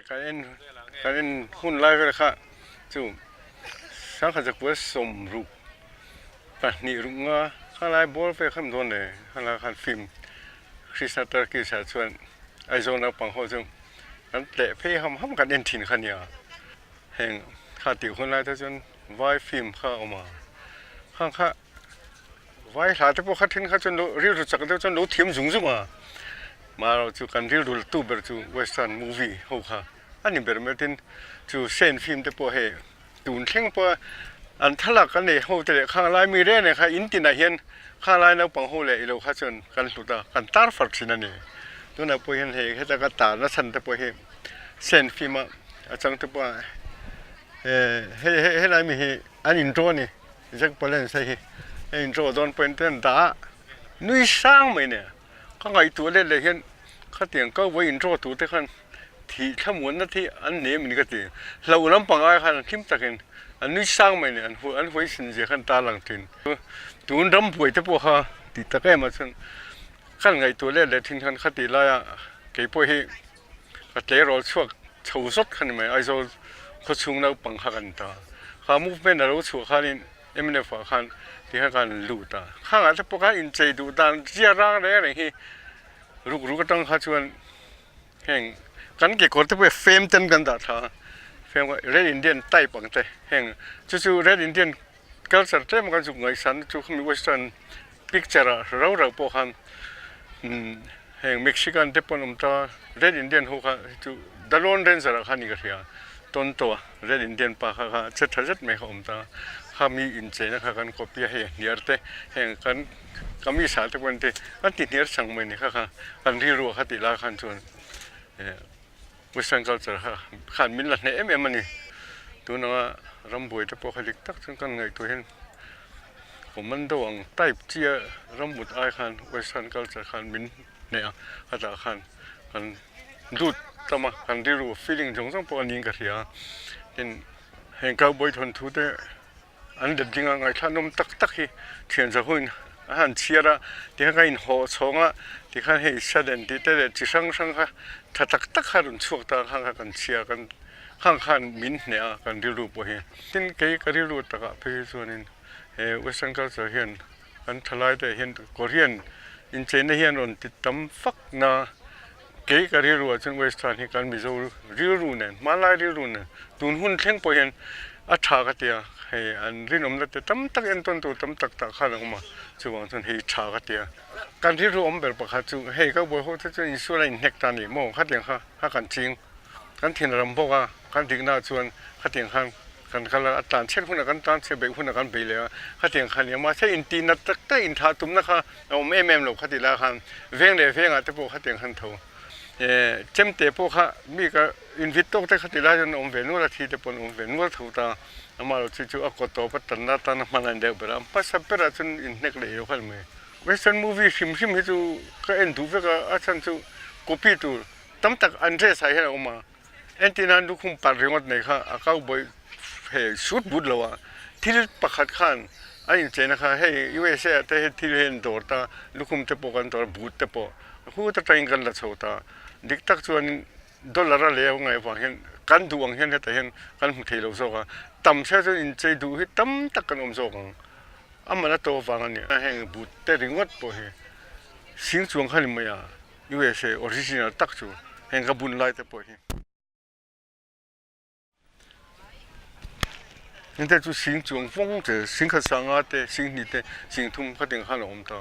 Kan en kan en hun lai vel kha chu sangha zakua 60 2 nga kha lai bawr vel kha dawn le kha lai khan film Krishna Turkish ah chuan Aizawl naupang ho chu kan tleh phei ham ham kan en thin kha nia heng kha tih hun lai te chuan vai film kha a awm a khang kha Vai hla te pawh kha then kha chuan lo rilru chak deuh chuan lo thiam zung zung a, marawh chu kan rilru la tu ber chu western movie ho kha a ni ber mai tin chu sen film te pawh hei tun thleng pawh an thlalak kan nei ho te leh khang lai mi reng reng kha in tinah hian khang lai naupang ho leh ilo kha chuan kan hlut a kan tar far thin a ni. Tunah pawh hian hei heta ka tar na chhan te pawh hi sen film a a chang te pawh a hei helai mi hi an intro a ni. Jack Palance hei hi a intro dawn pawhin te an dah a, nui sang mai nia. Ka ngaihtuah let leh hian khatiang ka vawi intro tur te khan thih thlamuanna thi an nei amin ka ti. Hlauh lampang ai khan hlim takin an nui sang mai nia, an an vawi sin zia khan ta lang thin. Tun ram buai te pawh kha tih tak em ah chuan kan ngaihtuah let leh thin khan khatih laia keipawh hi ka tleirawl chhuak chho zawt kha ni mai Aizawl khawchhung naupang kha kan ta kha movement a lo chhuah khanin mnf ah khan tikhan kan lut a khangah te pawh khan inchei duh dan zia rang reng reng hi ruk ruk atang kha chuan heng kan kekawr te pawh hi fem ten kan dah tha a fem red indian type ang te heng chu chu red indian culture tlem kan zuk ngaihsan chu khami western picture ah rau rau pawh khan heng mexican te pawh an awm ta red indian ho kha chu the lone ranger ah khan ni ka hria tonto a red indian pa kha kha che tha zet mai kha awm ta khami incheina kha kan copy a hei a hniar te heng kan kamis ah te pawh an ti an ti hniar chang mai ni kha kha kan rilru ah kha tih lai khan chuan Western culture kha khan min la hneh em em a ni. Tun anga rambuai te pawh kha dik tak chuan kan ngaihtuah hian commando ang type chia rambut ai khan western culture khan min hneh a, khatah khan kan lut tam a, kan rilru feeling zawng zawng pawh a niin ka hria a. Tin, heng cowboy thawnthu te An let ding a, ngaihthlanawm tak tak hi thian za huin a han chhiar a, tikhan ka inhawh chhawng a, tikhan hei sudden tih te leh chi hrang hrang kha tha tak tak kha rawn chhuak ta khang kha kan chhiar kan khang khan min hneh a kan rilru pawh hi. Tin, kei ka rilru takah phei hi chuanin he western culture hian kan thalai te hian Korean incheina hian rawn ti tam fak na kei ka rilru ah chuan western hi kan Mizo rilru nen hmanlai rilru nen tun hun thleng pawh hian a tha ka ti a, hei an rinawmna te tam tak entawn tur tam tak tak khan a awm a, chuvang chuan hei tha ka ti a. Kan rilru awm ber pakhat chu hei ka buai ho te chuan insual a inhnek ta a ni maw khatiang kha kha kan ching kan thin a ram bawk a, kan dikna ah chuan khatiang khan kan kal a, a tlan chhiat hunah kan tlan chhiat beih hunah kan bei leh a, khatiang kha a ni a, mahse intihna tak tak inthah tumna kha a awm em em lo kha ti lai khan veng leh vengah te pawh khatiang khan tho chemte pawh kha mi ka invit tawk te kha ti lai chuan a awm ve nual a thi te pawh an awm ve nual tho ta amah erawh chu chu a kaw tawp a tanna atana hman a ni deuh ber a hmasa berah chuan inhnek leh ilo kha a ni mai western movie hrim hrim hi chu ka en duh vek a a chhan chu copy tur tam tak an dress ah hian a awm a. Entirnan lukhum parh ringawt nei kha a cowboy he suit but lo a, thil pakhat khan a incheina kha hei USA ah te hei thil hi an dawr ta, lukhum te pawh kan dawr a, boot te pawh hut atangin kan la chho ta. Dik tak chuanin dollar a lei ngaih avang hian kan duh ang hian hetah hian kan hmu thei lo zawk a, tam sia chuan inchei duh hi tam tak kan awm zawk ang. A man a to avang a ni. Heng boot te ringawt pawh hi sing chuang kha ni mai a. USA original tak chu heng ka bun lai te pawh hi. Hengte chu sing chuang vawng che sing khat sanga te sing hnih te sing thum kha ting khan a awm ta.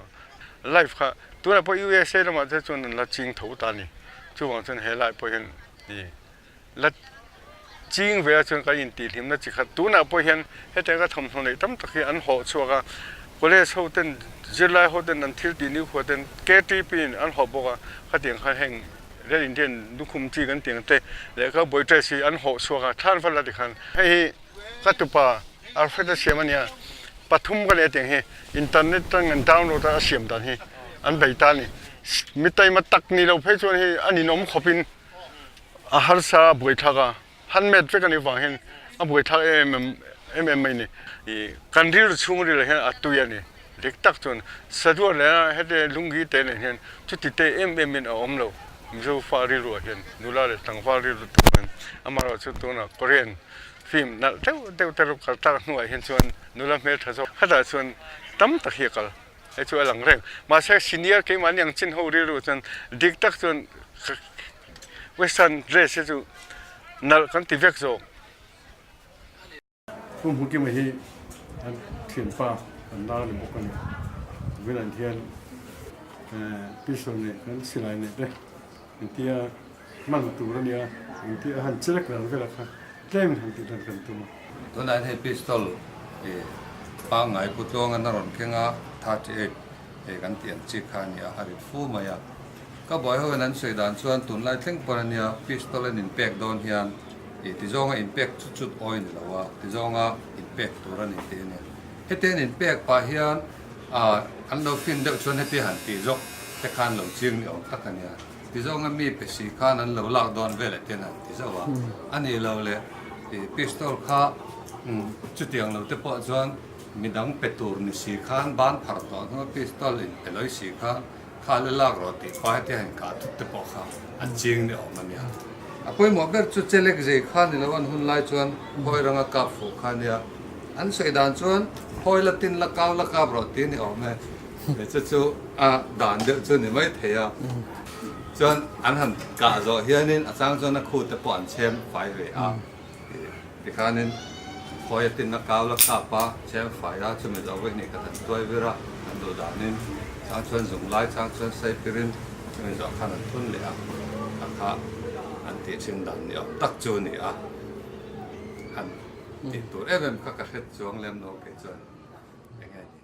Life kha tunah pawh USA lamah te chuan an la ching tho ta a ni. Chuvang chuan he lai pawh hian i la ching ve a chuan kan intihhlimna chi khat tunah pawh hian hetiang ka thawmhnaw neih tam tak hi an hawh chhuak a college ho ten zirlai ho ten an thil tih nikhua ten K_T_P in an hawh bawk a khatiang khan heng Red Indian lukhum chi kan tih ang te leh ka boy dress hi an hawh chhuak a thlan val a ti khan hei hi ka tupa Alfred a siam a nia pathum ka nei a tiang hi internet atang an download a a siam dan hi an bei ta a ni mi taima tak ni lo phei chuan hei a ninawm khawp in. A harsa a buaithlak a, handmade vek a nih vang hian a buaithlak em em em em mai a ni. Ih kan rilru chhung ril ah hian a tui a ni. Dik tak chuan saruat leh a heti lungi te nen hian chuti te em em in a awm lo. Mizo fa rilruah hian nula leh tlangval rilru tur hian amaherawhchu tunah Korean film nalh deuh deuh te rawh kal tak hnuah hian chuan nula hmeltha zawk khatah chuan tam tak hi a kal hei chu a lang reng mahse senior keimahni ang chin ho rilru chuan dik tak chuan western dress hi chu nalh kan ti vek zawk. Pu Hmukima hi an thianpa an nau ni bawk a ni. Vawiin hian pistol neih kan silai neih te engtia hman tur a nia engtia a han chelek dan velah kha tlem in han tih dan kan tum a. Tunah hian hei pistol pangngai pu tluangan a rawn keng a, 38 hei kan tih ang chi kha a ni a, a rit fu mai a. Ka buai ho in an sawi dan chuan tunlai thleng pawn a nia pistol an inpek dawn hian Ih ti zawnga inpek chut chut awi ni lo a, ti zawnga inpek tur a ni tih a ni. Heti an inpek pah hian ah an lo fin deuh chuan heti han tih zawk te khan lo ching ni awm tak a nia. Ti zawnga mi pe si khan an lo lak dawn veleh te an han ti zauh a, a nih lo leh ih pistol kha chutiang lo te pawh chuan midang pe tur ni si khan ban phar tawh hnua pistol inpe lawi si khan Kha la lak rawh tih pa heti han kah thut te pawh kha an ching ni awm a nia. A pawimawh ber chu chelek zei kha ni lo an hun lai chuan khawi ranga kap fuh kha nia. An sawi dan chuan khawi la tin la kau la kap rawh tih ni awm e. He chu chu a dan deuh chu ni mai thei a. Chuan an han kah zawh hianin a chang chuan a khu te pawh an chhem fai ve a. Tikhanin khawi a tinna kau la kap a, cheng fai a, chumi zawh vawi hnih khat an tuai vir a, an duh danin chang chuan zung lai chang chuan sei pirin chumi zawh khan an thun leh a, a kha an tih thin dan ni awm tak chu a ni a, han tih tur em em kha ka hret chuang lem lo kei chuan eng nge ni.